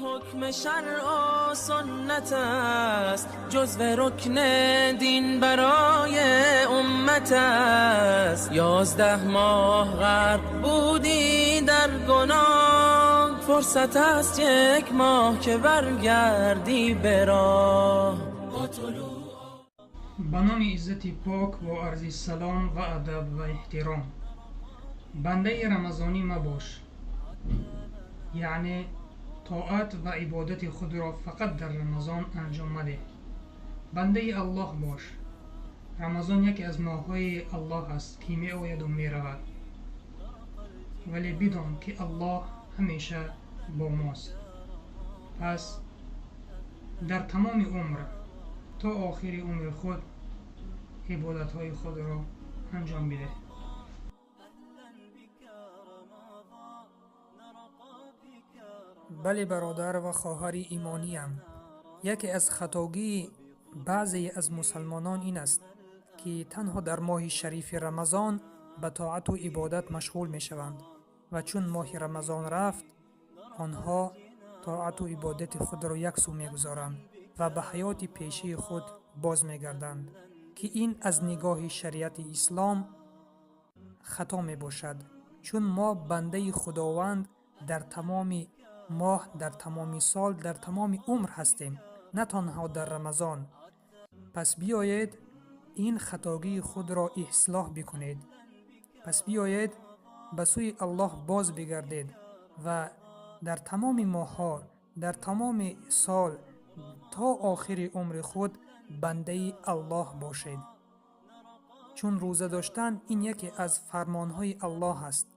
حکم شرع و سنت است، جزو رکن دین برای امت است. 11 ماه غرق بودی در گناه، فرصت است 1 ماه که برگردی به راه. به نام عزت پاک و عرض سلام و ادب و احترام. بنده رمضانی مباش، یعنی طاعت و عبادت خود را فقط در رمضان انجام مده. بنده الله باش. رمضان یکی از ماه‌های الله است که می آید و می رود، ولی بدان که الله همیشه با ماست. پس در تمام عمر تا آخر عمر خود عبادت‌های خود را انجام بده. بله برادر و خواهر ایمانیم، یکی از خطاگی بعضی از مسلمانان این است که تنها در ماه شریف رمضان به طاعت و عبادت مشغول می شوند و چون ماه رمضان رفت آنها طاعت و عبادت خود را یک سو می گذارند و به حیات پیشی خود باز می گردند که این از نگاه شریعت اسلام خطا می باشد، چون ما بنده خداوند در تمام ماه، در تمام سال، در تمام عمر هستیم، نه تنها در رمضان. پس بیایید این خطاگی خود را اصلاح بکنید. پس بیایید به سوی الله باز بگردید و در تمام ماه‌ها، در تمام سال تا آخر عمر خود بنده الله باشید. چون روزه داشتن این یکی از فرمانهای الله است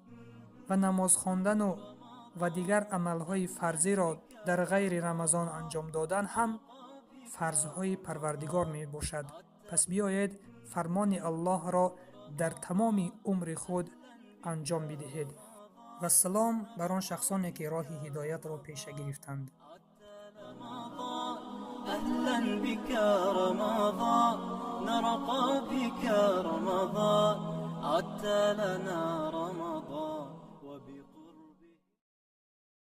و نماز خواندن و دیگر عملهای فرضی را در غیر رمضان انجام دادن هم فرضهای پروردگار می باشد. پس بیایید فرمان الله را در تمام عمر خود انجام بدهید. و سلام بر آن شخصانی که راه هدایت را پیش گرفتند. اهلا بك رمضان، نرقى بك رمضان، عدت لنا.